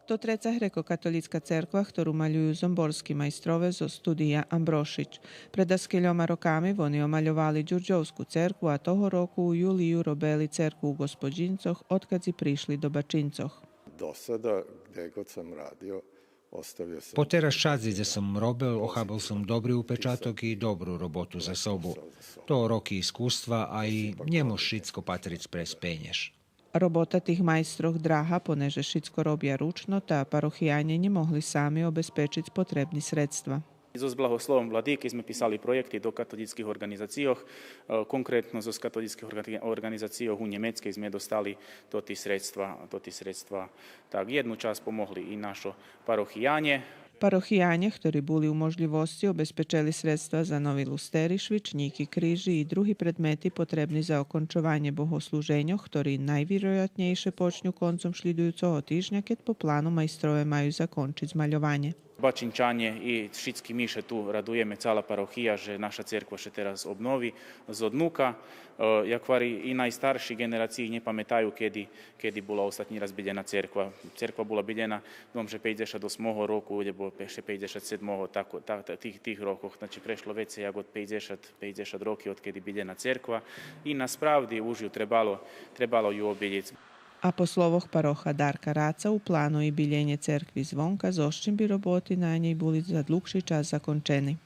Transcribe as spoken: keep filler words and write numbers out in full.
То треца грекокатолїцка церква хтору малюю зомборски майстрове зоз студия Амброшич. Пред даскельома роками вони омальовали Дюрдьовску церкву, а того року у юлию робели церкву у Господїнцох, одкадзи пришли до Бачинцох. Do sada, gde god sam radio, ostavio sam... Потераз шадзи дзе сом робел, охабел сом добри упечаток и добру роботу за собу. То роки искуства, а и нє мож шицко патриц през пенєж. Робота тих майстрох драга, понеже шицко робя ручно, та парохиянє нє могли сами обезпечиц потребни средства. Зоз благословом владики зме писали проєкти до католїцких орґанизацийох, е, конкретно зоз католїцких орґани-, орґанизацийох у Нємецкей зме достали тоти средства, тоти средства. Так, єдну часц помогли и нашо парохиянє. Парохиянє хтори були у можлївосци обезпечели средства за нови лустери, швичнїки, крижи и други предмети потребни за окончованє богослуженьох, хтори найвироятнєйше почню концом шлїдуюцого тижня, кед по плану майстрове маю закончиц мальованє. Бачинчанє и шицки ми ше ту радуєме, цала парохия, же наша церква ше тераз обнови з однука. Е, як гвари, и найстарши ґенерациї нє паметаю кеди, кеди була остатнї раз билєна церква. Церква була билєна, думам же пейдзешат осмого року, лєбо пе-, ше пейдзешат седмого, так, та-, та-, тих, тих рокох. Значи, прешло вецей як од пейдзешат, пейдзешат роки одкеди билєна церква. И насправди уж ю требало, требало ю обилїц. А по словох пароха Дарка Раца, у плану и билєнє церкви звонка, зоз чим би роботи на нєй були за длугши час закончени.